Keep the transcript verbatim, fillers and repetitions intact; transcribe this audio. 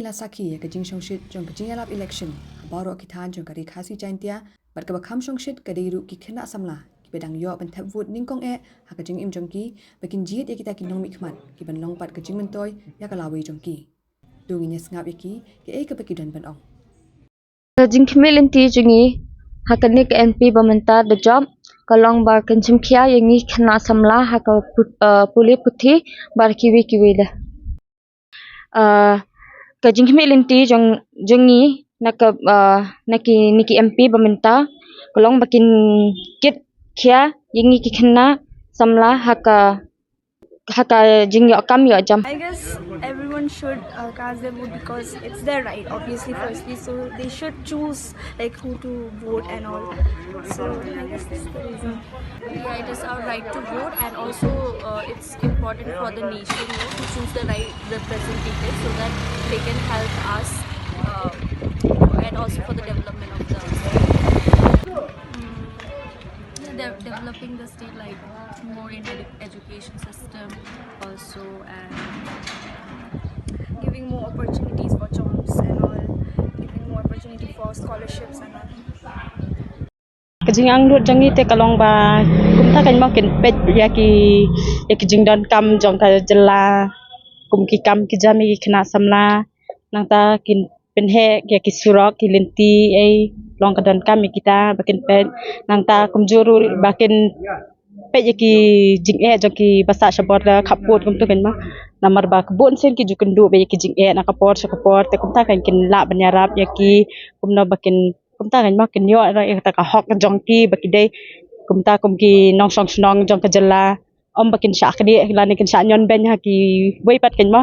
La sakhi ïa ka jingshongshit jong ka jingïalap election ha baroh ki thaiñ jong ka Ri Khasi Jaiñtia, bad kaba kham shongshit ka dei ruh ki khynnah samla kiba dang ïoh ban thep vote nyngkong eh ha ka jingim jong ki, ba kin jied ïa kita ki nongmihkhmat kiban long pat ka jingmyntoi ïa ka lawei jong ki. To ngin ïa sngap ïa ki, kaei kaba ki don ban ong. Ka jingkhmih lynti jong ngi ha kane ka M P ba mynta da jop ka long ba kan jemkhia ïa ngi khynnah samla ha ka put-, eh, pule puthi bad kiwei kiwei de. Eh, ka jingkhmih lynti jong, jong ngi na ka, eh, na ki, na ki M P ba mynta ka long ba kin kit khia ïa ngi ki khynnah samla ha ka, ha ka jingïoh kam ïoh jam. I guess everyone should, uh, cast their vote because it's their right, obviously, firstly. So they should choose, like, who to vote and all. So I guess that's the reason. Yeah, it is our right to vote, and also, uh, it's important for the nation, you know, to choose the right representative so that they can help us, uh, and also for the development of the, mm, yeah, de- developing the state, like, more in edu- education system also, and giving more opportunities for jobs and all, giving more opportunity for scholarships and all. Ka jingangnud jong ngi te ka long ba kumta kan mo kin peit ïa ki, ïa ki jingdonkam jong ka jylla, kum ki kam ki jam ïa ki khynnah samla, nangta kin pynheh ïa ki surok, ki lynti, ei, long ka donkam ïa kita ba kin peit, nangta kumjuh ruh ba kin peit ïa ki jingeh jong ki ba sah sha border khappud kumta kan mo. Namar ba ka bun sien ki ju kynduh beit ïa ki jingeh na ka por sha ka por, te kumta kan kin lah ban ïarap ïa ki, kumno ba kin, kumta kan mo, kin ïoh ïa kata ka hok jong ki ba ki dei kumta kum ki nongshong shnong jong ka jylla, ym ba kin shah khlieh lane kin shah ñion beiñ ha kiwei pat kan mo.